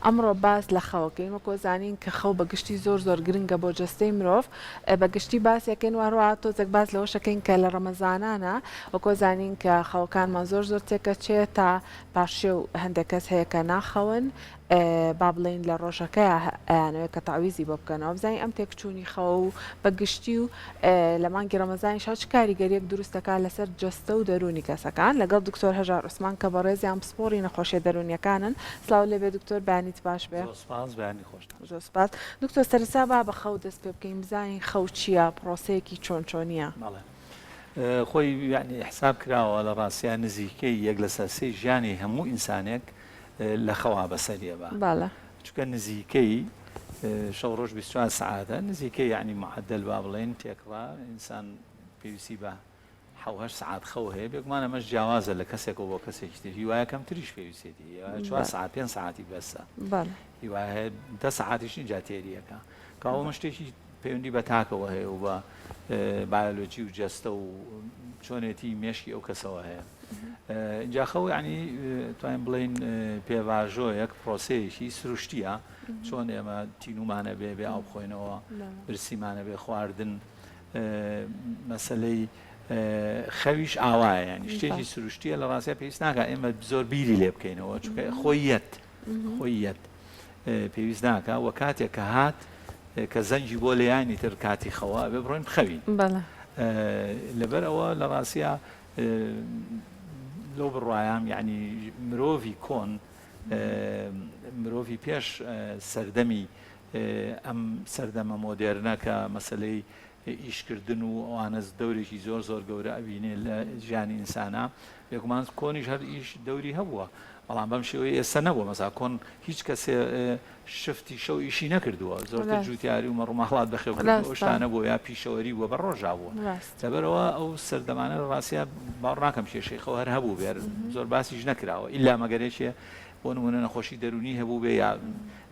ئەمڕۆ باس لە خەوەکەین وەکۆ زانین کە خەو بە گشتی زۆر زۆر گرنگە بۆ جەستەی مرۆڤ بە گشتی باسێکەین و هەروەها تۆزێک باس لەوەشەکەین کە لە ڕەمەزانانە وەکۆ زانین کە خەوەکانمان زۆر زۆر تێکەچێت تا پارشێو هەندێک کەس هەیە کە ناخەون با بڵێین لە ڕۆژەکەیا ئەیانەوێت کە تەعویزی بۆ بکەنەوە بزانین ئەم تێکچوونی خەوە و بە گشتی و لە مانگی ڕەمەزانیشا چ کاریگەریەک دروست دەکات لەسەر جەستە و دەروونی کەسەکان لەگەڵ دکتۆر هەژار عوسمان کە بەڕێزیان پسپۆڕی نەخۆشیە دەروونیەکانن سڵاو لێبێ دکتۆر بەیانیت باش بێ. زۆر سپاس بەیانی خۆشتان. زۆر سپاس دکتۆر سەرەتا با بە خەو دەست پێ بکەین بزانین خەو چیە پڕۆسەیەکی چۆن چۆنیە؟ بەڵێ خۆی یانی حساب کراوە لە ڕاستیا نزیکەی یەک لەسەر سێی ژیانی هەموو ئینسانێک لە خەوا بەسەریە با بەڵێ. چونکە نزیکەی شەو ڕۆژ 24 سەعاتە نزیکەی یعنی معدل با بڵێین تێکڕا ئینسان پێویستی بە حەو هەشت سەعات خەو هەیە بێگومان ئەمەش جیاوازە لە کەسێکەوە بۆ کەسێکی تر هیوایە کەمتریش پێویستێتی هیوایە چوار بەڵێ. سەعات پێنج سەعاتی بەسە بەڵێ. هیوایە هەیە دە سەعاتیش ئینجا تێریەکە کەوا ئەمە شتێکی پەیوەندی بە تاکەوە هەیە و بە بایۆلۆجی و جەستە و چۆنێتی مێشکی ئەو کەسەوە هەیە ئینجا خەو یعنی توانین بڵێین پێڤاژۆیەک پرۆسەیەکی سروشتیە چۆن ئێمە تینومانە بێ بێ ئاو بخۆینەوە برسیمانە بێ خواردن مەسلەی خەویش ئاوایە ینی شتێکی سروشتیە لە ڕاستیا پێویست ناکە ئێمە زۆر بیری لێ بکەینەوە چونکە خۆیەت خۆیەت پێویست ناکا وە کاتێک کە هات کە زەنگی بۆ لێیانی تر کاتی خەوە ئەبێ بڕۆین بخەوین لەبەر ئەوە لە ڕاستیا لەو بڕوایام یعنی مرۆڤی کۆن مرۆڤی پێش سەردەمی ئەم سەردەمە مۆدێرنە کە مەسلەی ئیشکردن و ئەوانە دەورێکی زۆر زۆر گەورە ئەبینێ لە ژیانی ئینسانا بێگومان کۆنیش هەر ئیش دەوری هەبووە بەڵام بەم شێوەی ئێستا نەبووە مەسا کۆن هیچ کەسێ شفتی شەو ئیشی نەکردووە زۆرتر جوتیاری و مەڕوماڵات بەخێوکردن و شتانە بووە یا پیشەوەری بووە بە ڕۆژا بووە لەبەرئەوە ئەو سەردەمانە لە ڕاستیا باوەڕ ناکەم کێشەی خەو هەر هەبوو بێ زۆر باسیش نەکراوە ئیلا مەگەر یەکێ بۆ نمونە نەخۆشی دەروونی هەبوو بێ یا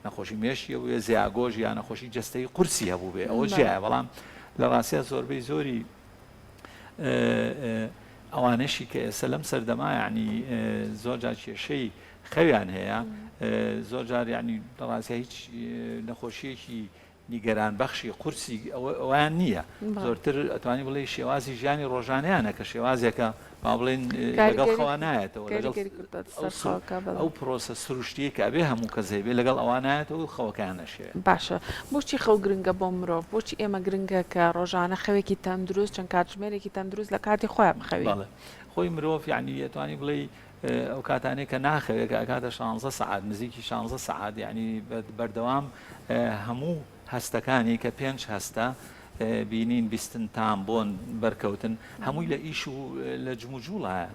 نەخۆشی مێشکی هەبوو بێ زیاگۆژ یا نەخۆشی جەستەی قورسی هەبوو بێ ئەوە جیایە بەڵام لە ڕاستیا زۆربەی زۆری ئەوانەشی کە ئێستا لەم سەردەما یعنی زۆر جار کێشەی خەویان هەیە زۆر جار یعنی لە ڕاستیا هیچ نەخۆشیەکی نیگەران بەخشی قورسی ئەویان نییە زۆرتر ئەتوانی بڵێ شێوازی ژیانی ڕۆژانیانە کە شێوازێکە با بڵێن لەگەڵ خەوا نایەتەوە لەگەڵ ئەو پرۆسە سروشتیەی کە ئەبێ هەموو کەس هەیبێ لەگەڵ ئەوە نایەتەوە و خەوەکەیان نەشێوێ. باشە بۆچی خەو گرنگە بۆ مرۆڤ؟ بۆچی ئێمە گرنگە کە ڕۆژانە خەوێکی تەندروست چەند کاتژمێرێکی تەندروست لە کاتی خۆیا بخەوین؟ بەڵێ خۆی مرۆڤ یانی ئەتوانی بڵێی ئەو کاتانەی کە ناخەوێ کە ئەکاتە شانزە سەعات نزیکی شانزە سەعات یانی بەردەوام هەموو هەستەکانی کە پێنج هەستە بینین، بیستن، تام، بۆن، بەرکەوتن، هەمووی لە ئیش و لە جموجوڵایە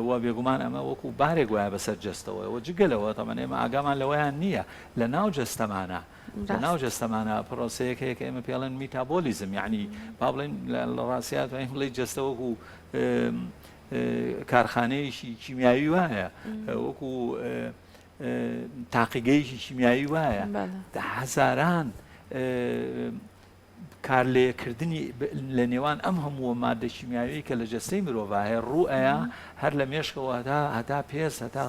و بێگومان ئەمە وەکو بارێک وایە بەسەر جەستەوە و جگە لەوە تەبعەن ئێمە ئاگامان لەوەیان نییە لە ناو جەستەمانا لە ناو جەستەمانا پرۆسەیەک هەیە کە ئێمە پێڵێن میتابۆلیزم یعنی با بڵێن لە ڕاستیا توانین بڵێ جەستە وەکو کارخانەیەکی کیمیاوی وایە وەکو تاقیگەیەکی کیمیایی وایە هەزاران کارلێکردنی لە نێوان ئەم هەمووە مادە کیمیاویەی کە لە جەستەی مرۆڤا هەیە ڕوو ئەیا هەر لە مێشکەوە هەتا هەتا پێست هەتا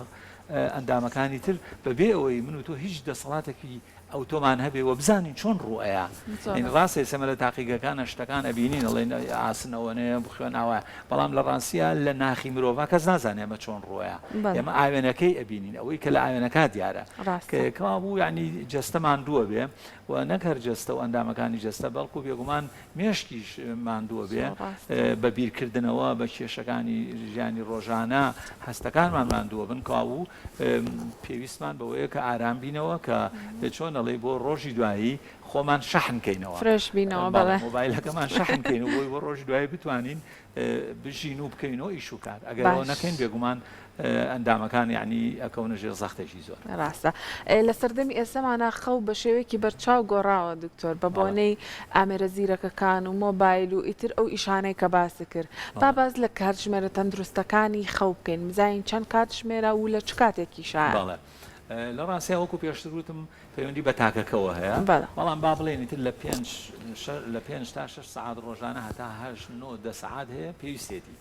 ئەندامەکانی تر بەبێ ئەوەی من و تۆ هیچ دەسەڵاتێکی ئەوتۆمان هەبێ و بزانین چۆن ڕوو ئەیا یعنی ڕاستە ئێستا ئێمە لە تاقیگەکانە شتەکان ئەبینین ئەڵێن ئاسن ئەوەنەیە خوێن ئاوایە بەڵام لە ڕاستیا لە ناخی مرۆڤا کەس نازانێ ئەمە چۆن ڕووەیە ئێمە ئاوێنەکەی ئەبینین ئەوەی کە لە ئاوێنەکە دیارە کەوابوو یعنی جەستە ماندووە بێ و نەک هەر جەستە و ئەندامەکانی جەستە بەڵکو بێگومان مێشکیش ماندووە بێ بە بیرکردنەوە بە کێشەکانی ژیانی ڕۆژانە هەستەکانمان ماندووە بن کەوابوو پێویستمان بەوەیە کە ئارام بینەوە کە چۆن ئەڵێی بۆ ڕۆژی دوایی خۆمان شەحن کەینەوە fresh بینەوە بەڵێ مۆبایلەکەمان شەحن کەین و بۆی بۆ ڕۆژی دوایی بتوانین بژین و بکەینەوە ئیش و کار ئەگەر ئەوە نەکەین بێگومان ئەندامەکان یانی ئەکەونە ژێر زەختێکی زۆر. ڕاستە لە سەردەمی ئێستەمانا خەو بە شێوەیەکی بەرچاو گۆڕاوە دکتۆر بە بۆنەی ئامێرە زیرەکەکان و مۆبایل و ئیتر ئەو ئیشانەی کە باست کرد با باس لە کاتژمێرە تەندروستەکانی خەو بکەین بزانین چەند کاتژمێرە و لە چ کاتێکیشایە؟ بەڵێ لە ڕاستیا وەکو پێشتر وتم پەیوەندی بە تاکەکەوە هەیە بەڵام با بڵێین ئیتر لە پێنج لە پێنج تا شەش سەعات ڕۆژانە هەتا هەشت نۆ دە سەعات هەیە پێویستێتی.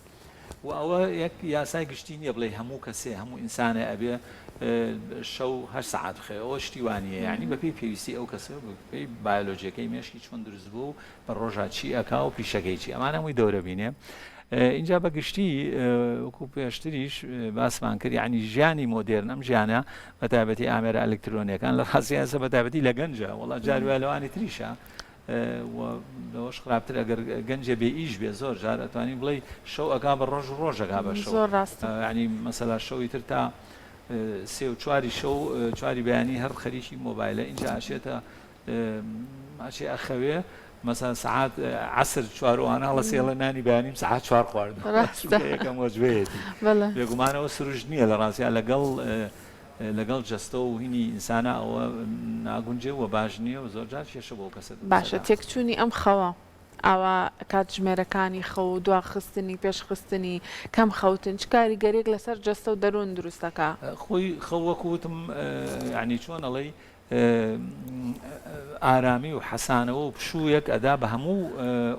و ئەوە یەک یاسای گشتی نییە بڵێی هەموو کەسێ هەموو ئینسانێ ئەبێ شەو هەشت سەعات بخەوێ ئەوە شتی وا نییە یانی بەپێی پێویستی ئەو کەسە بەپێی بایۆلۆجیەکەی مێشکی چۆن دروست بووە و بە ڕۆژا چی ئەکا و پیشەکەی چی ئەمانە هەمووی دەورە بینێ ئینجا بە گشتی وەکو پێشتریش باسمان کرد یعنی ژیانی مۆدێرن ئەم ژیانە بە تایبەتی ئامێرە ئەلکترۆنیەکان لە ڕاستیا ئێستا بە تایبەتی لە گەنجە وەڵا جار وایە لەوانی تریشە و لەوەش خراپتر ئەگەر گەنجێ بێ ئیش بێ زۆر جار ئەتوانی بڵێی شەو ئەکا بە ڕۆژ و ڕۆژ ئەکا بە شەو زۆر ڕاستە. یانی مەسەلا شەوی تر تا سێ و چواری شەو چواری بەیانی هەر خەریکی مۆبایلە ئینجا ئەچێتە ئەچێ ئەخەوێ مەسەلا سەعات عەسر چوار ئەوانە هەڵەسێ ئەڵێ نانی بەیانیم سەعات چوار خواردووە ڕاستە چونکە یەکەم وەجبەیەتی بەڵێ. بێگومان ئەوە سروشت نییە لە ڕاستیا لەگەڵ لەگەڵ جەستە و هینی ئینسانا ئەوە ناگونجێ و باش نییە و زۆرجار کێشە بۆ ئەو کەسە دروست باشە ئەکا. تێکچوونی ئەم خەوە ئاوا کاتژمێرەکانی خەو و دواخستنی پێشخستنی کەم خەوتن چ کاریگەریەک لەسەر جەستە و دەروون دروست دەکا؟ خۆی خەو وەکو وتم یانی چۆن ئەڵێی ئارامی و حەسانەوە و پشوویەک ئەدا بە هەموو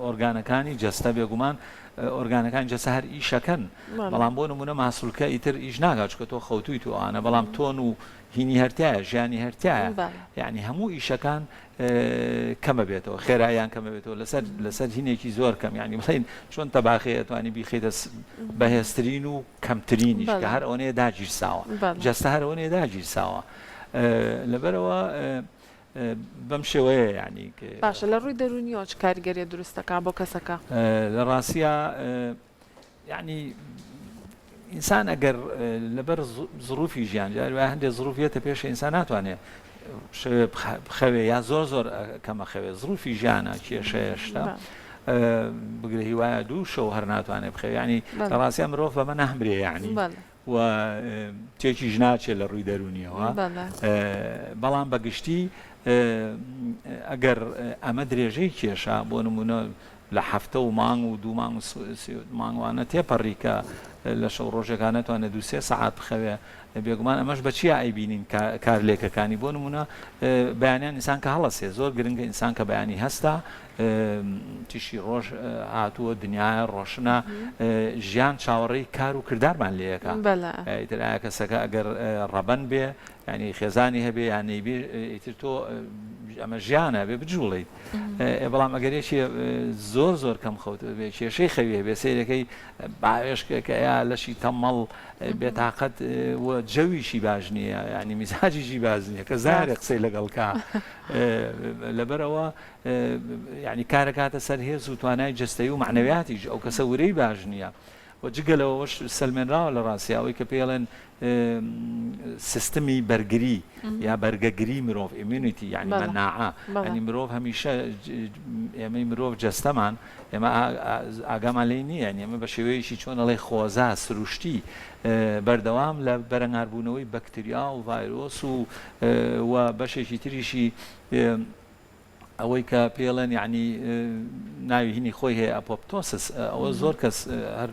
ئۆرگانەکانی جەستە، بێگومان ئۆرگانەکانی جەستە هەر ئیشەکەن، بەڵام بۆ نموونە ماسولکە ئیتر ئیش ناکات چونکە تۆ خەوتوویت و ئەوانە، بەڵام تۆن و هینی هەر تیایە، ژیانی هەر تیایە، یانی هەموو ئیشەکان کەمە بێتەوە، خێراییان کەمە بێتەوە لەسەر لەسەر هینێکی زۆر کەم، یانی بڵێین چۆن تەباخێ ئەتوانی بیخەیتە بەهێزترین و کەمترینیش کە هەر ئەوەنەیە داگیرساوە، جەستە هەر ئەوەنەیە داگیرساوە. لەبەرئەوە بەم شێوەیە یانی. باشە لە ڕووی دەروونیەوە چ کاریگەریە دروست دەکا بۆ کەسەکە؟ لە ڕاستیا یانی ئینسان ئەگەر لەبەر زڕوفی ژیان جار وایە هەندێک زڕوف یەتە پێش ئینسان ناتوانێ شەوێ بخەوێ یا زۆر زۆر کەمە خەوێ زڕوفی ژیانە کێشەیە شتە بگرە هیوایە دوو شەو هەر ناتوانێ بخەوێ یانی لە ڕاستیا مرۆڤ بەمە نامرێ یانی و تێکیش ناچێت لە ڕووی دەروونیەوە، بەڵام بە گشتی ئەگەر ئەمە درێژەی کێشا بۆ نموونە لە هەفتە و مانگ و دوو مانگ و سێ مانگ وانە تێپەڕی کە لە شەو ڕۆژێکا نەتوانێت دوو سێ سەعات بخەوێ بێگومان ئەمەش بە چیا ئەیبینین کارلێکەکانی بۆ نموونە بەیانیان ئینسان کە هەڵەسێ زۆر گرنگە ئینسان کە بەیانی هەستا تیشکی ڕۆژ هاتووە دنیایە ڕۆشنە ژیان چاوەڕێی کار و کردارمان لێ ئەکا ئیتر ئایا کەسەکە ئەگەر ڕەبەن بێ یانی خێزانی هەبێ یان نەیبێ ئیتر تۆ ئەمە ژیانە بێ بجوڵیت بەڵام ئەگەر یەکێ زۆر زۆر کەم خەوت بێ کێشەی خەوی هەبێ سەیرەکەی باوێشکێکە یا لەشی تەمەڵ بێتاقەت و جەویشی باش نییە ینی میزاجیشی باز نییە کە زارێ قسەی لەگەڵ کا لەبەرەوە یانی کارەکاتە سەر هێز و توانای جەستەیی و مەعنەویاتیش، ئەو کەسە ورەی باش نییە و جگە لەوەش سەلمێنراوە لە ڕاستیا ئەوەی کە پێی ئەڵێن سیستمی بەرگری یا بەرگەگری مرۆڤ immunity یانی مەناعە یانی مرۆڤ هەمیشە ئێمەی مرۆڤ جەستەمان ئێمە ئاگامان لێی نییە یانی ئێمە بە شێوەیەکی چۆن ئەڵێ خۆزا سروشتی بەردەوام لە بەرەنگاربوونەوەی بەکتریا و ڤایرۆس و و بەشێکی تریشی ئەوەی کە پێڵێن یەعنی ناوی هینی خۆی هەیە apoptosis ئەوە زۆر کەس هەر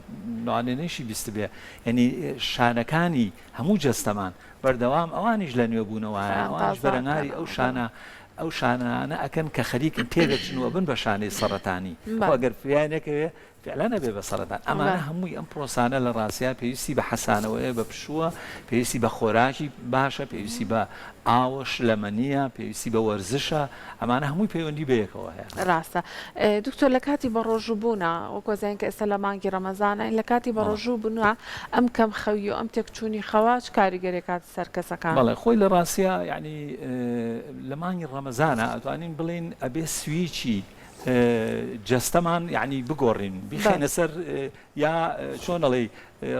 لەوانەیە نەیشی بیستبێ یەعنی شانەکانی هەموو جەستەمان بەردەوام ئەوانیش لە نوێبوونەوەیە ئەوانیش بەرەنگاری ئەو شانە ئەو شانانە ئەکەن کە خەریکن تێدەچن و ئەبن بە شانەی سەڕەتانی خۆ ئەگەر فریای نەکەوێ فعلەن ئەبێ بە سەرەتان. ئەمانە هەمووی ئەم پرۆسانە لە ڕاستیا پێویستی بە حەسانەوەیە، بە پشووە، پێویستی بە خۆراکی باشە، پێویستی بە ئاوە، شلەمەنییە، پێویستی بە وەرزشە، ئەمانە هەمووی پەیوەندی بەیەکەوە هەیە. ڕاستە دکتۆر لە کاتی بەڕۆژوو بوونا وەکو ئەزانین کە ئێستا لە مانگی ڕەمەزانین لە کاتی بەڕۆژوو بوونا ئەم کەم خەوی و ئەم تێکچوونی خەوە چ کاریگەریەک ئەکاتە سەر کەسەکان؟ بەڵێ خۆی لە ڕاستیا یانی لە مانگی ڕەمەزانا ئەتوانین بڵێین ئەبێ سویچی جەستەمان یانی بگۆڕین بیخەینە سەر یا چۆن ئەڵێی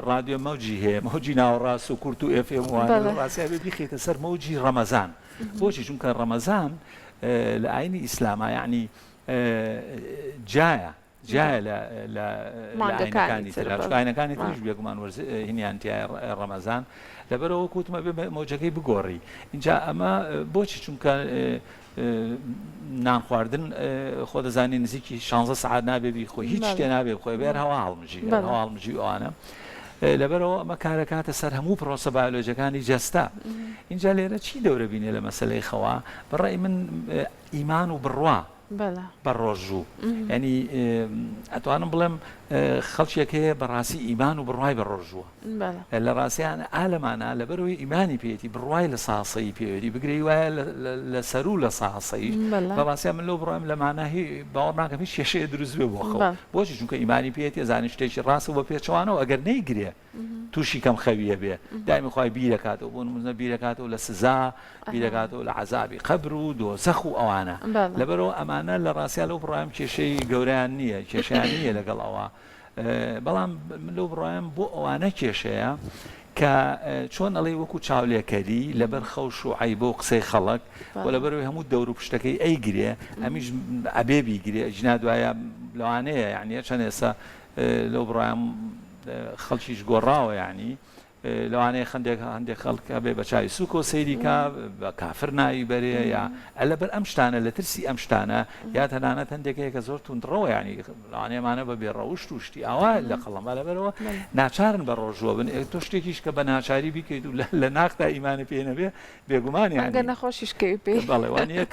ڕادیۆ مەوجی هەیە مەوجی ناوەڕاست و کورت و ئێف ئێم وانە ڕاستیا بێ بیخەیتە سەر مەوجی ڕەمەزان بۆچی چونکە ڕەمەزان لە ئاینی ئیسلاما یعنی جایە جایە لە لە ئاینەکانی تر چونکە ئاینەکانی تریش بێگومان وەرز هینیان تیایە ڕەمەزان لەبەرەوە کوتمە بێ مەوجەکەی بگۆڕی اینجا ئەمە بۆچی چونکە نان خواردن خۆ دەزانی نزیکی شانزە سەعات نابێ بیخۆی هیچ شتێ نابێ بخۆی بێر هەوا هەڵمژی هەوا هەڵمژی ئەوانە لەبەرەوە ئەمە کارەکاتە سەر هەموو پرۆسە بایۆلۆجیەکانی جەستە اینجا لێرە چی دەورە بینێ لە مەسلەی خەوا بەڕای من ئیمان و بڕوا. بە ڕۆژوو یانی ئەتوانم بڵێم خەڵکێک هەیە بەڕاستی ئیمان و بڕوای بە ڕۆژووە لە ڕاستیان ئالەمانە لەبەرەوەی ئیمانی پێێتی بڕوای لە ساسەی پێوەری بگرەی وایە لە سەرو لە ساسەی بەڕاستیان من لەو بڕام لەمانە هی باوەڕ ناکەم هیچ کێشەیە دروست بێ بۆ خەو بۆچی چونکە ئیمانی پێێتی زانی شتێکی ڕاستە بە پێچەوانەوە ئەگەر نەیگرێ تووشی کەم خەویە بێ دایمی خوای بیرەکاتەوە بۆ نمونە بیرەکاتەوە لە سزا بیرەکاتەوە لە عەزابی قەبر و دۆزەخ و ئەوانە لەبەرەوە ئەمانە لە ڕاستیا لەو بڕایم کێشەی گەوریان نییە کێشیان نییە لەگەڵ ئەوە بەڵام من لەو بڕایم بۆ ئەوانە کێشەیە کە چۆن ئەڵێ وەکو چاولێکەری لەبەر خەوش و عیبە و قسەی خەڵک و لەبەرەوەی هەموو دەور و پشتەکەی ئەیگرێ ئەمیش ئەبێ بیگرێ ژنا دوایە لەوانەیە یعنی چەند ئێستا لەو بڕایم خەڵکیش گۆڕاوە یانی لەوانەیە خندێک هەندێک خەڵک هەبێ بە چاوی سوکۆ سەیری کا بە کافر ناوی بەرێ یا لەبەر ئەم شتانە لە ترسی ئەم شتانە یا تەنانەت هەندێک هەیە کە زۆر توندڕەوە یانی لەوانەیە ئەمانە بە بێ ڕەوشت و شتی ئاوا لە قەڵەم با لەبەرەوە ناچارن بە ڕۆژووە بن تۆ شتێکیش کە بە ناچاری بیکەیت و لە ناخدا ئیمانە پێ نەبێ بێگومان یانی ڕەنگە نەخۆشیش کەوی پێی. بەڵێ وانیە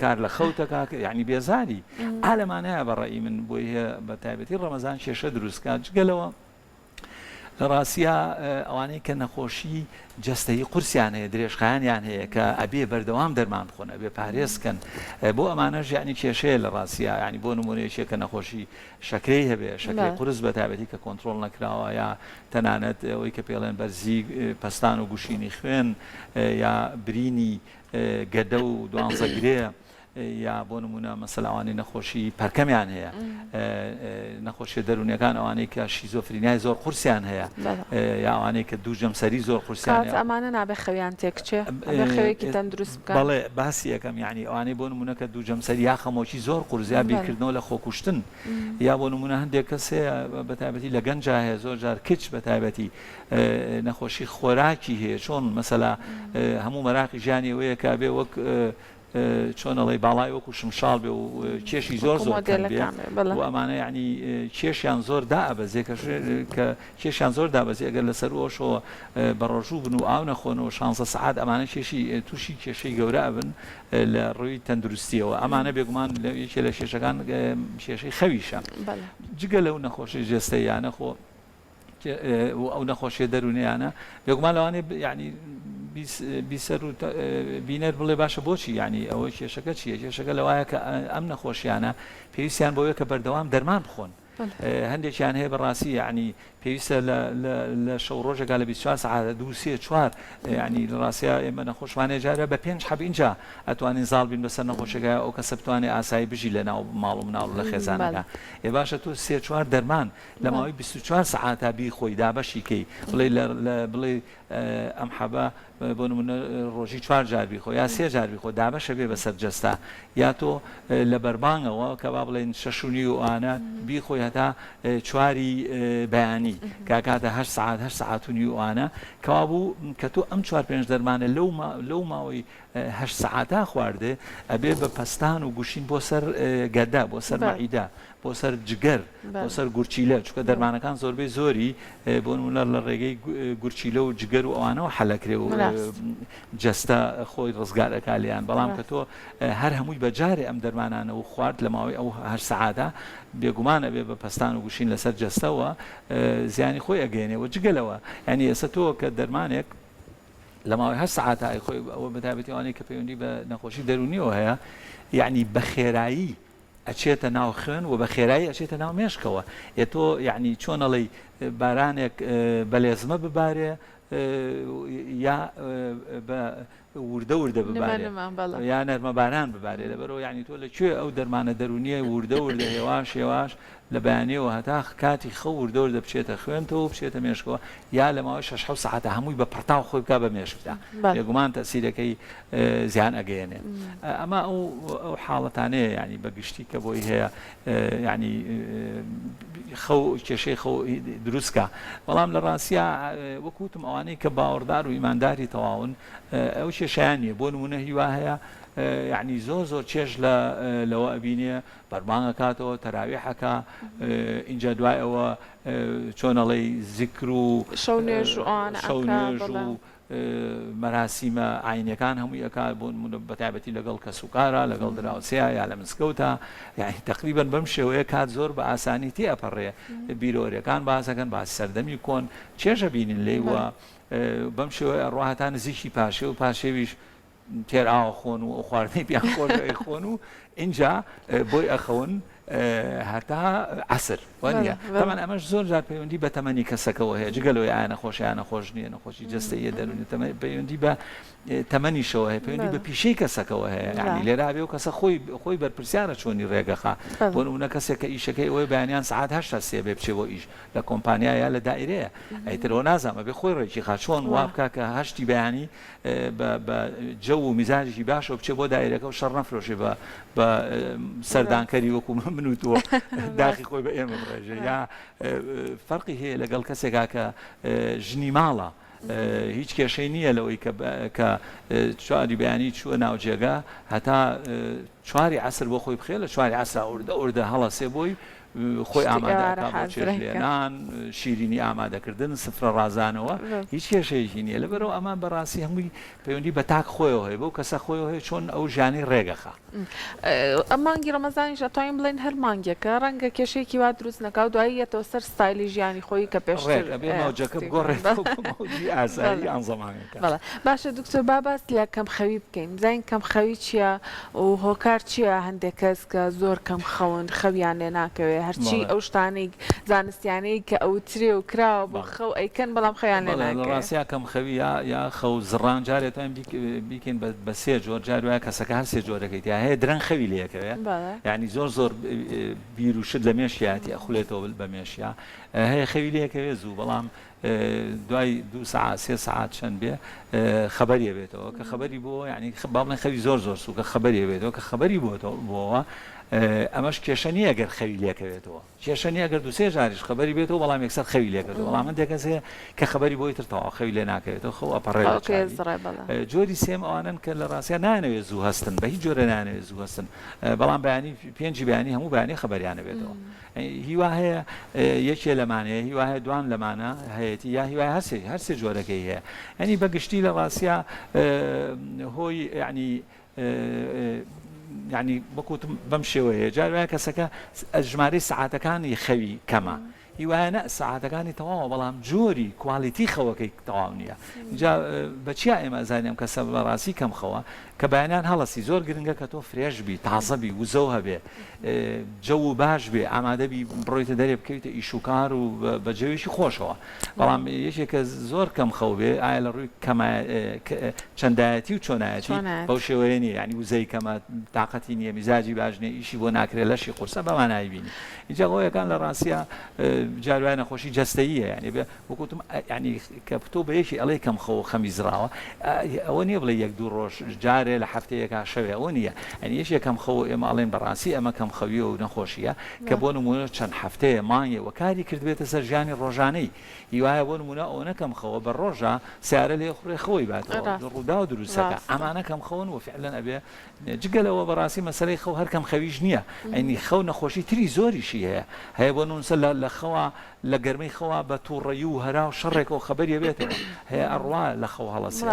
کار لە خەوتە کاک یانی بێزاری ئا لەمانەیە بە ڕەئی من بۆی هەیە بە تایبەتی ڕەمەزان کێشە دروست کات جگە لەوە لە ڕاستیا ئەوانەی کە نەخۆشی جەستەیی قورسیان هەیە درێژخایەنیان هەیە کە ئەبێ بەردەوام دەرمان بخۆن ئەبێ پارێز کەن بۆ ئەمانەش یانی کێشەیە لە ڕاستیا یانی بۆ نمونە یەکێک کە نەخۆشی شەکرەی هەبێ شەکرەی قورس بە تایبەتی کە کۆنترۆڵ نەکراوە یا تەنانەت ئەوەی کە پێڵێن بەرزی پەستان و گوشینی خوێن یا برینی گەدە و دوانزە گرێ یا بۆ نمونە مەسەل ئەوانەی نەخۆشی پەرکەمیان هەیە نەخۆشیە دەروونیەکان ئەوانەی کە شیزۆفرینای زۆر قورسیان هەیە یا ئەوانەی کە دوو جەمسەری زۆر قورسیان هەیە ئەمانە نابێ خەویان تێکچێ ئەبێ خەوێکی تەندروست بکەن. بەڵێ باسی ئەکەم یانی ئەوانەی بۆ نمونە کە دوو جەمسەری یا خەمۆکی زۆر قورس یا بیرکردنەوە لە خۆکوشتن یا بۆ نمونە هەندێک کەس هەیە بە تایبەتی لە گەنجا هەیە زۆر جار کچ بە تایبەتی نەخۆشی خۆراکی هەیە چۆن مەسەلا هەموو مەراقی ژیانی ئەوەیە کە ئەبێ وەک چۆن ئەڵێی باڵای وەکو شمشاڵ بێ و کێشی زۆر زۆر کەم بێ و ئەمانە یعنی کێشیان زۆر دائەبەزێ کە کێشیان زۆر دابەزێ ئەگەر لەسەر ئەوشەوە بە ڕۆژوو بن و ئاو نەخۆنەوە شانزە سەعات ئەمانە کێشی تووشی کێشەی گەورە ئەبن لە ڕووی تەندروستیەوە ئەمانە بێگومان یەکێ لە کێشەکان کێشەی خەویشە جگە لەو نەخۆشی جەستەیانە خۆ و ئەو نەخۆشیە دەروونیانە بێگومان لەوانەیە یعنی بیسەر و بینەر بڵێ باشە بۆچی یعنی ئەوە کێشەکە چییە کێشەکە لەوایە کە ئەم نەخۆشیانە پێویستیان بۆیە کە بەردەوام دەرمان بخۆن هەندێکیان هەیە بەڕاستی یعنی پێویستە لە شەو ڕۆژێکا لە 24 سەعاتە دوو سێ چوار یعنی لە ڕاستیا ئێمە نەخۆشمانەیە جارە بە پێنج حەب ئینجا ئەتوانین زاڵ بین بەسەر نەخۆشەکە ئەو کەسە بتوانێت ئاسایی بژی لە ناو ماڵ و مناڵ و لە خێزانەکە ئێ باشە تۆ سێ چوار دەرمان لە ماوەی 24 سەعاتا بیخۆی دابەشی کەی بڵێ لە بڵێ ئەم حەبە بۆ نمونە ڕۆژی چوار جار بیخۆ یا سێ جار بیخۆ دابەشە بێ بەسەر جەستە یا تۆ لە بەربانگەوە کە با بڵێن شەش و نیو ئەوانە بیخۆی هەتا چواری بەیانی کە کاتە هەشت سەعات هەشت سەعات و نیو ئەوانە کەوابوو کە تۆ ئەم چوار پێنج دەرمانە لەو لەو ماوەی هەشت سەعاتا خواردێ ئەبێ بە پەستان و گوشین بۆ سەر گەدە بۆ سەر مەعیدە بۆ سەر جگەر، بۆ سەر گورچیلە، چونکە دەرمانەکان زۆربەی زۆری بۆ نموونە لە ڕێگەی گورچیلە و جگەر و ئەوانەوە حەلەکرێ و جەستە خۆی ڕزگار ئەکا لێیان، بەڵام کە تۆ هەر هەمووی بە جارێ ئەم دەرمانانە و خوارد لە ماوەی ئەو هەشت سەعاتە بێگومان ئەبێ بە پەستان و گوشین لەسەر جەستە و زیانی خۆی ئەگەیەنێ و جگە لەوە یانی ئێستا تۆ کە دەرمانێک لە ماوەی هەشت سەعاتا ئەیخۆی ئەوە بەتایبەتی ئەوانەی کە پەیوەندی بە نەخۆشی دەروونیەوە هەیە یانی بە خێرایی ئەچێتە ناو خوێن و بە خێرایی ئەچێتە ناو مێشکەوە ئێ تۆ یەعنی چۆن ئەڵێی بارانێک بە لێزمە ببارێ یا بە وردە وردە ببارێ یا نەرمە باران ببارێ لەبەرەوە یعنی تۆ لە کوێ ئەو دەرمانە دەرونیە وردە وردە هێواش هێواش لە بەیانیەوە هەتا کاتی خەو وردە وردە بچێتە خوێنتەوە و بچێتە مێشکەوە یا لە ماوەی شەش حەوت سەعاتە هەمووی بە پڕتاو خۆی بکا بە مێشکدا بێگومان تەسیرەکەی زیان ئەگەیەنێ ئەمە ئەو ئەو حاڵەتانەیە یعنی بە گشتی کە بۆی هەیە یعنی خەو کێشەی خەو دروستکە بەڵام لە ڕاستیا وەکوتم ئەوانەی کە باوەڕدار و ئیمانداری تەواون ئەو کێشیان نییە بۆ نمونە هیوا هەیە یعنی زۆر زۆر چێژ لە لەوە ئەبینێ بەربانگ ئەکاتەوە تەراویح ئەکا ئینجا دوای ئەوە چۆن ئەڵێی زیکر و شەو نوێژ و ئەوانە شەو ئەکا نوێژ بەڵێ. و. مەراسیمە ئاینیەکان هەمووی ئەکا بۆ نمونە بەتایبەتی لەگەڵ کەسوکارا لەگەڵ دراوسێیا یا لە مزگەوتا یانی تەقریبەن بەم شێوەیە کات زۆر بە ئاسانی تێ ئەپەڕێ بیرەوەریەکان باس ئەکەن باسی سەردەمی کۆن چێژە بینن لێی و بەم شێوەیە ئەڕوا هەتا نزیکی پارشێو و پارشێویش تێر ئاوە خۆن و ئەو خواردنەی پێیان خۆشە ئەیخۆن و ئینجا بۆی ئەخەون هەتا عەسر وانە تەمان ئەمەش زۆر جار پەیوەندی بە تەمەنی کەسەکەەوە هەیە جگە لەوەی ئایا نەخۆش یان نەخۆش نییە نەخۆشی جەستەیە دەرونی تەمەن پەیوەندی بە تەمەنیشەوە هەیە پەیوەندی بە پیشەی کەسەکەەوە هەیە یعنی لێرا بێ و کەسە خۆی خۆی بەرپرسیارە چۆنی ڕێگەخا بۆ نمونە کەسێک کە ئیشەکەی ئەوەی بەیانیان سعات هەشتا سێ بێ بچێ بۆ ئیش لە کۆمپانیا یا لە دایرەیە ئەیترەوە نازانم بێ خۆی ڕێکی خا چۆن وا بکا کە هەشتی بەیانی بە بە جەو و میزاجێکی باشەوە بچێ بۆ دایرەکە و شەڕ نەفرۆشێ بە بە سەردانکەری وەکو من و تۆ داخی خۆی بە ئێمە بڕێژێ یا فەرقی هەیە لەگەڵ کەسێکا کە ژنی ماڵە هیچ کێشەی نییە لەوەی کە کە چواری بەیانی چووە ناوجێگا هەتا چواری عەسر بۆ خۆی بخێ لە چواری عەسرا وردە وردە هەڵەسێ بۆی خۆی شتی ئامادە ئێوارە ئەکا بۆ حازرەکە. چێشتلێنان، شیرینی ئامادەکردن، سفرە ڕازانەوە، هیچ کێشەیەکی نییە. لەبەرئەوە ئەمە بەڕاستی هەمووی پەیوەندی بە تاک خۆیەوە هەیە، بەو کەسە خۆیەوە هەیە چۆن ئەو ژیانەی ڕێگەخا. ئەم مانگی ڕەمەزانیش ئەتوانین بڵێین هەر مانگێکە ڕەنگە کێشەیەکی وا دروست نەکا و دوایی یەتەوە سەر ستایلی ژیانی خۆی کە پێشتر ڕێک ئەبێ مەوجەکە خستی. بگۆڕێتەوە بۆ مەوجی ئاسایی بەڵێ یانزەمانگەکە. بەڵێ باشە دکتۆر با باس لە کەمخەوی بکەین بزانین کەمخەوی چییە و هۆکار چییە هەندێک کەس کە زۆر کەم خەون خەویان لێ ناکەوێ هەرچی بەڵێ. ئەو شتانەی زانستیانەی کە ئەوترێ و کراوە بۆ بەڵێ. خەو ئەیکەن بەڵام خەویان لێ بەڵێ لە ناکەوێ. ڕاستیا کەم خەوی یا یا خەو زڕان جارێ توانین بیک بیکەین بە بە سێ جۆر جار وایە کەسەکە هەر سێ جۆرەکەی تیا هەیە درەنگ خەوی لێ ئەکەوێ بەڵێ. یانی زۆر زۆر بیر و شت لە مێشکیاتی ئەخولێتەوە بە مێشکیا هەیە خەوی لێ ئەکەوێ زوو بەڵام دوای دوو سەعات سێ سەعات چەند بێ خەبەری ئەبێتەوە کە خەبەری بۆ یعنی با بڵێن خەوی زۆر زۆر سوکە خەبەری ئەبێتەوە کە خەبەری بۆتەوە بۆەوە ئەمەش کێشە نییە گەر خەوی لێکەوێتەوە کێشە نییە گەر دوو سێ جاریش خەبەری بێتەوە بەڵام یەکسەر خەوی لێکەوێتەوە بەڵام هەندێک کەس هەیە کە خەبەری بۆی تر تەواو خەوی لێ ناکەوێتەوە خەو ئەپەڕێ لە خەوەکەی چاوی زڕێ بەڵێ. جۆری سێم ئەوانەن کە لە ڕاستیا نایانەوێت زوو هەستن بە هیچ جۆرە نایانەوێت زوو هەستن بەڵام بەیانی پێنجی بەیانی هەموو بەیانی خەبەریان ئەبێتەوە هیوا هەیە یەکێ لەمانەیە هیوا هەیە دوان لەمانە هەیەتی یا هیوای هەرسێ هەرسێ جۆرەکەی هەیە یعنی بە گشتی لە ڕاستیا هۆی یعنی یعنی وەکوتم بەم شێوەیە جار وایە کەسەکە ژمارەی سەعاتەکانی خەوی کەمە هیوایە نە سەعاتەکانی تەواوە بەڵام جۆری quality خەوەکەی تەواو نییە جا بە چیا ئێمە ئەزانین ئەم کەسە بەڕاستی کەم خەوە کە بەیانیان هەڵەسی زۆر گرنگە کە تۆ fresh بی تازە بی وزەو هەبێ جەو باش بێ ئامادە بی بڕۆیتە دەرێ بکەویتە ئیش و کار و بە جەوێکی خۆشەوە بەڵام یەکێک کە زۆر کەم خەو بێ ئایا لە ڕووی کەمە چەندایەتی و چۆنایەتی بەو شێوەیە نیە یعنی وزەی کەمە تاقەتی نییە میزاجی باش نیە ئیشی بۆ ناکرێ لەشی قورسە بەمانایی بینی ئینجا هۆیەکان لە ڕاستیا جار وایە نەخۆشی جەستەییە یعنی بێ وەکو وتم یعنی کە تۆ بە یەکی ئەڵێ کەم خەو و خەمی زراوە ئەوە نییە بڵێ یەک دوو ڕۆژ جارێ لە هەفتەیەکا شەوێ ئەوە نییە یعنی یەکێ کەم خەو ئێمە ئەڵێن بەڕاستی ئەمە کەم خەویە و نەخۆشیە کە بۆ نموونە چەند هەفتەیە مانگێ وە کاری کردبێتە سەر ژیانی ڕۆژانەی هیوایە بۆ نموونە ئەوەنە کەم خەوە بە ڕۆژە سیارە لێ خوڕێ خەوەی باتەوە ڕووداو دروستەکە ئەمانە کەم خەون و فعلەن ئەبێ جگە لەوە بەڕاستی مەسەلەی خەو هەر کەم خەویش نییە ئەینی خەو نەخۆشی تری زۆریشی هەیە هەیە بۆ نونسە لە لە خەوا لە گەرمەی خەوا بە توڕەیی و هەرا و شەڕێکەوە خەبەری ئەبێتەوە هەیە ئەڕوا لە خەو هەڵەسێ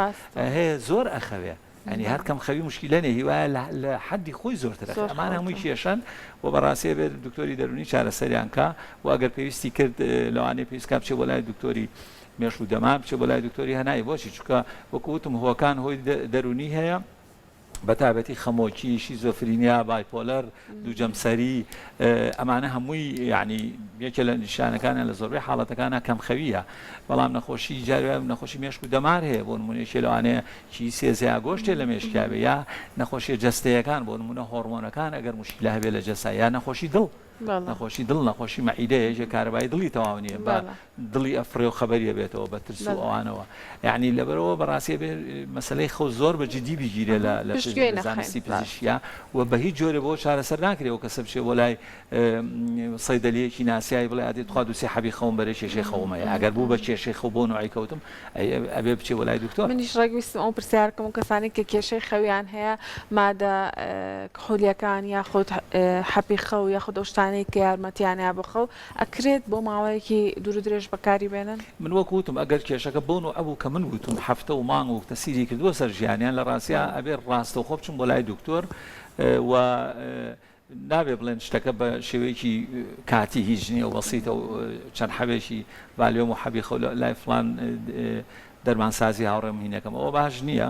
هەیە زۆر ئەخەوێ ئەنی هەر کەم خەوی مشکیلە نیە هیوایە لە لە حەدی خۆی زۆرتر ئەخەوێ ئەمانە هەمووی کێشەن و بەڕاستی ئەبێت دکتۆری دەروونی چارەسەریان کا و ئەگەر پێویستی کرد لەوانەیە پێویست کا بچێ بۆ لای دکتۆری مێشک و دەمار بچێ بۆ لای دکتۆری هەنای بۆچی چونکە وەکو وتم هۆکان هۆی دەروونی هەیە بەتایبەتی خەمۆکی، شیزۆفرینیا، bipolar، دووجەمسەری، ئەمانە هەمووی یانی یەکێ لە نیشانەکانیان لە زۆربەی حاڵەتەکانا کەمخەوییە، بەڵام نەخۆشی جاری وایە نەخۆشی مێشک و دەمار هەیە بۆ نموونە یەکێ لەوانەیە کیسێ زیا گۆشتێ لە مێشکیا بێ یا نەخۆشیە جەستەیەکان بۆ نموونە هۆڕمۆنەکان ئەگەر موشکیلە هەبێ لە جەستە یا نەخۆشی دڵ نەخۆشی دڵ نەخۆشی مەعیدە یەکێ کارەبای دڵی تەواو نییە بە دڵی ئەفڕێ و خەبەری ئەبێتەوە بە ترس و ئەوانەوە یعنی لەبەرەوە بەڕاستی بێ مەسلەی خەو زۆر بە جدی بگیرێ لە لە زانستی پزیشکیا و بە هیچ جۆرێ بۆ چارەسەر ناکرێ و کەسە بچێ بۆ لای سەیدەلیەکی ناسیای بڵێ ئەدی تخوا دوو سێ حەبی خەوم بەرێ کێشەی خەوم هەیە ئەگەر بوو بە کێشەی خەو بۆ نوعی کەوتم ئەبێ بچێ بۆ لای دکتۆر. منیش ڕێک ویستم ئەو پرسیار بکەم ئەو کەسانەی کە کێشەی خەویان هەیە مادە کحولیەکان یاخود حەپی خەو یاخود ئەو شتانەی. شتانەی کە یارمەتیان ئەیا بۆ خەو ئەکرێت بۆ ماوەیەکی دوور و درێژ بەکاری بێنن؟ من وەک وتم ئەگەر کێشەکە بەو نەوعە بوو کە من وتم هەفتە و مانگ و تەسیری کردووە سەر ژیانیان لە ڕاستیا ئەبێ ڕاستەوخۆ بچن بۆ لای دکتۆر و نابێ بڵێن شتەکە بە شێوەیەکی کاتی هیچ نییە و بەسیتە و چەند حەبێکی ڤالیۆم و حەبی خەو لای فڵان دەرمانسازی هاوڕێم هینەکەم ئەوە باش نییە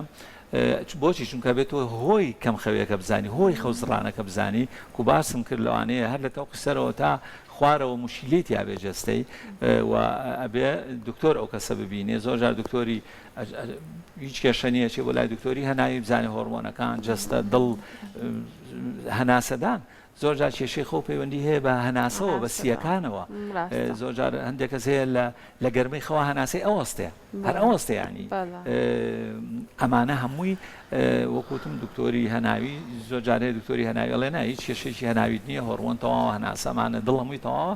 بۆچی چونکە بێت تۆ هۆی کەم خەوێکە بزانی هۆی خەو زڕانەکە بزانی کو باسم کرد لەوانەیە هەر لە تەوقی سەرەوە تا خوارەوە موشکیلەی تیا بێ جەستەی و ئەبێ دکتۆر ئەو کەسە ببینێ زۆر جار دکتۆری هیچ کێشە نییە چێ بۆ لای دکتۆری هەناوی بزانێ هۆرمۆنەکان جەستە دڵ هەناسەدان زۆر جار کێشەی خەو پەیوەندی هەیە بە هەناسەوە بە سییەکانەوە زۆر جار هەندێک کەس هەیە لە لە گەرمەی خەوا هەناسەی ئەوەستێ هەر ئەوەستێ ینی ئەمانە هەمووی وەکوتم دکتۆری هەناوی زۆر جارێ دکتۆری هەناوی ئەڵێ نا هیچ کێشێکی هەناویت نییە هۆرمۆن تەواوە هەناسەمانە دڵ هەمووی تەواوە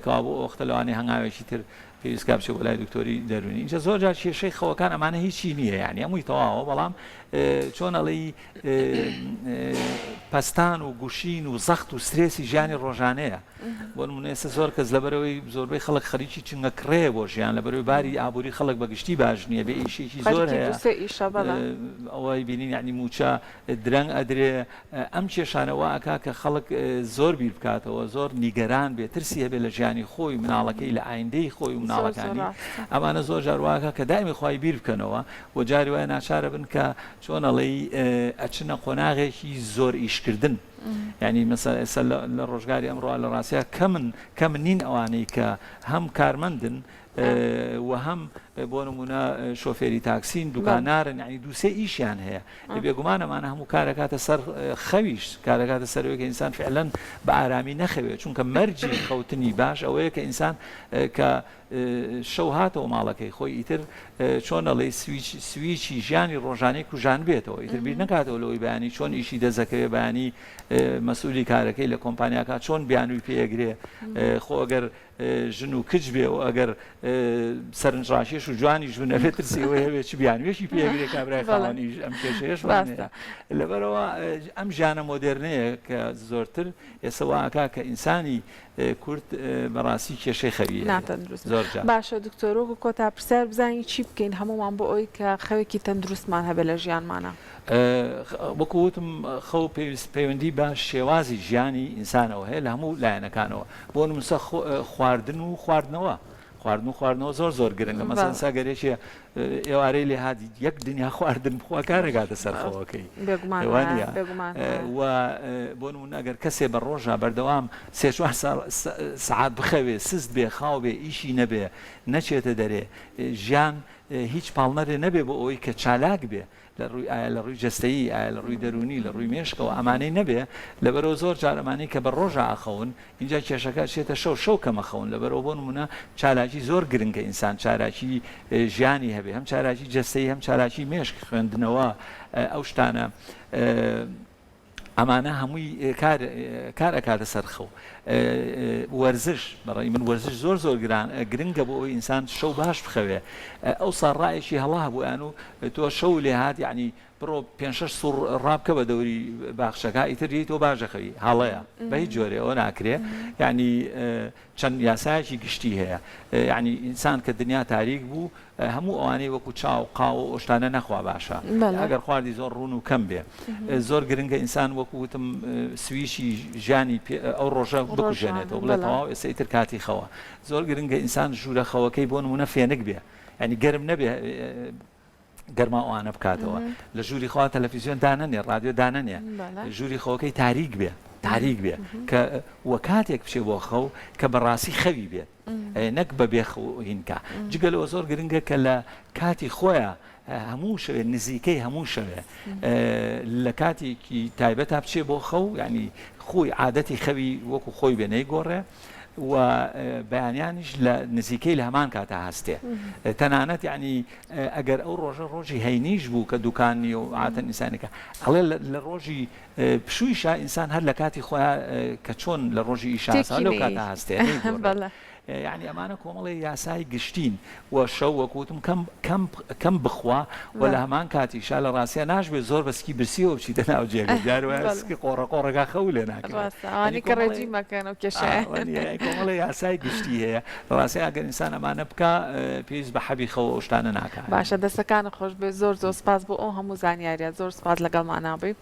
کەوابوو ئەوەختە لەوانەیە هەنگاوێکی تر پێویست کا بچێ بۆ لای دکتۆری دەروونی ئینجا زۆر جار کێشەی خەوەکان ئەمانە هیچی نییە یعنی هەمووی تەواوە بەڵام چۆن ئەڵێی پەستان و گوشین و زەخت و سترێسی ژیانی ڕۆژانەیە بۆ نمونە ئێستا زۆر کەس لەبەرەوەی زۆربەی خەڵک خەریکی چنگە کڕێ بۆ ژیان لەبەرەوەی باری ئابووری خەڵک بە گشتی باش نییە بێ ئیشێکی زۆر هەیە ئەوەی بینین یعنی موچە درەنگ ئەدرێ ئەم کێشانە وا ئەکا کە خەڵک زۆر بیر بکاتەوە، زۆر نیگەران بێ، ترسی هەبێ لە ژیانی خۆی و مناڵەکەی، لە ئایندەی خۆی و مناڵەکانی. ئەمانە زۆر جار وا ئەکا کە دایمی خوای بیر بکەنەوە و جاری وایە ناچارە بن کە چۆن ئەڵێی ئەچنە قۆناغێکی زۆر ئیشکردن. یانی مەسەلەن ئێستا لە ڕۆژگاری ئەمڕۆ لە ڕاستیا کەمن کەم نین ئەوانەی کە هەم کارمەندن و هەم بۆ نمونە شۆفێری تاکسین دوکانارن یعنی دووسێ ئیشیان هەیە بێگومان ئەمانە هەموو کارەکاتە سەر خەویش کارەکاتە سەرەوەی کە ئینسان فعلەن بە ئارامی نەخەوێت چونکە مەرجی خەوتنی باش ئەوەیە کە ئینسان کە شەو هاتەوە ماڵەکەی خۆی ئیتر چۆن ئەڵێی سویچ سویچی ژیانی ڕۆژانەی کوژان بێتەوە ئیتر بیر نەکاتەوە لەوەی بەیانی چۆن ئیشی دەزەکەوێ بەیانی مەسئولی کارەکەی لە کۆمپانیاکە چۆن بیانووی پێگرێ خۆ ئەگەر ژن و کچ بێ و ئەگەر سەرنجڕاکێش و جوانیش بن ئەبێ ترسی ئەوەی هەبێ چ بیانوویەکی پێ ئەگرێ کابرای خاوەنیش ئەم کێشەیەشمان هەیە لەبەرئەوە ئەم ژیانە مۆدێرنەیە کە زۆرتر ئێستا وا ئەکا کە ئینسانی کورد بەڕاستی کێشەی خەوی هەیە ناتەندروست زۆر جار. باشە دکتۆر وەکو کۆتا پرسیار بزانین چی بکەین هەموومان بۆ ئەوەی کە خەوێکی تەندروستمان هەبێ لە ژیانمانا؟ وەکو وتم خەو پێویست پەیوەندی بە شێوازی ژیانی ئینسانەوە هەیە لە هەموو لایەنەکانەوە بۆ نموسە خواردن و خواردنەوە خواردن و خواردنەوە زۆر زۆر گرنگە مەسەن ساگەر یەکێ ئێوارەی لێ هات یەک دنیا خواردن بخوا کارەکاتە سەر خەوەکەی و بۆ نمونە ئەگەر کەسێ بە ڕۆژە بەردەوام سێ چوار سەعات بخەوێ سست بێ خاو بێ ئیشی نەبێ نەچێتە دەرێ ژیان هیچ پاڵنەرێ نەبێ بۆ ئەوەی کە چالاک بێ لە ڕووی ئایا لە ڕووی جەستەیی ئایا لە ڕووی دەروونی لە ڕووی مێشکەوە ئەمانەی نەبێ لەبەرئەوە زۆر جار ئەمانەی کە بە ڕۆژا ئەخەون ئینجا کێشەکە ئەچێتە شەو شەو کەمە خەون لەبەرئەوە بۆ نموونە چالاکی زۆر گرنگە ئینسان چالاکی ژیانی هەبێ هەم چالاکی جەستەیی هەم چالاکی مێشک خوێندنەوە ئەو شتانە ئەمانە هەمووی کار کار ئەکاتە سەر خەو وەرزش بەڕای من وەرزش زۆر زۆر گران گرنگە بۆ ئەوەی ئینسان شەو باش بخەوێ ئەوسا ڕایەکی هەڵا هەبوو یان و تۆ شەو لێ هات یعنی بڕۆ پێ شەش سوڕ ڕابکە بە دەوری باخچەکە ئیتر یەی تۆ باش دەخەوی هەڵەیە بە هیچ جۆرێ ئەوە ناکرێ یعنی چەند یاسایەکی گشتی هەیە یعنی ئینسان کە دنیا تاریک بوو هەموو ئەوانەی وەکو چا و قاوە و ئەوشتانە نەخوا باشە ئەگەر خواردی زۆر ڕوون و کەم بێ زۆر گرنگە ئینسان وەکو وتم سویچی ژیانی ئەو ڕۆژە بکوژێنێتەوە بڵێ تەواو ئێستا ئیتر کاتی خەوە زۆر گرنگە ئینسان ژوورە خەوەکەی بۆ نمونە فێنک بێ یعنی گەرم نەبێ گەرما ئەوانە بکاتەوە لە ژووری خوا تەلەفیزیۆن دانەنێ ڕادیۆ دانەنێ ژووری خەوەکەی تاریک بێ تاریک بێ کە وە کاتێک بچێ بۆ خەو کە بەڕاستی خەوی بێت نەک بە بێ خەو هینکا جگە لەوە زۆر گرنگە کە لە کاتی خۆیان هەموو شەوێ نزیکەی هەموو شەوێ لە کاتێکی تایبەتا بچێ بۆ خەو ینی خۆی عادەتی خەوی وەکو خۆی بێ نەیگۆڕێ و بەیانیانیش لە نزیکەی لە هەمان کاتا هەستێ تەنانەت یعنی ئەگەر ئەو ڕۆژە ڕۆژی هەینیش بوو کە دوکان نیە و عاتەن ئینسانەکە ئەڵێ لە ڕۆژی پشوویشا ئینسان هەر لە کاتی خۆیان کە چۆن لە ڕۆژی ئیشاسا لەو کاتا هەستێ. یەعنی ئەمانە کۆمەڵێ یاسای گشتین و شەو وەک وتم کەم کەم کەم بخوا و لە هەمان کاتیشا لە ڕاستیا ناشبێ زۆر بە سکی برسیەوە بچیتە ناو جێگە جار وایە سکی قۆڕە قۆڕەکە خەو لێ ناکەوێ ڕاستە ئەوانەی کە ڕێجیم ئەکەن ئەو کێشەیە کۆمەڵێ یاسای گشتی هەیە لە ڕاستیا ئەگەر ئینسان ئەمانە بکا پێویست بە حەبی خەو ئەو شتانە ناکا. باشە دەستەکانت خۆش بێت زۆر زۆر سپاس بۆ ئەو هەموو زانیاریە زۆر سپاس لەگەڵمانا بووی.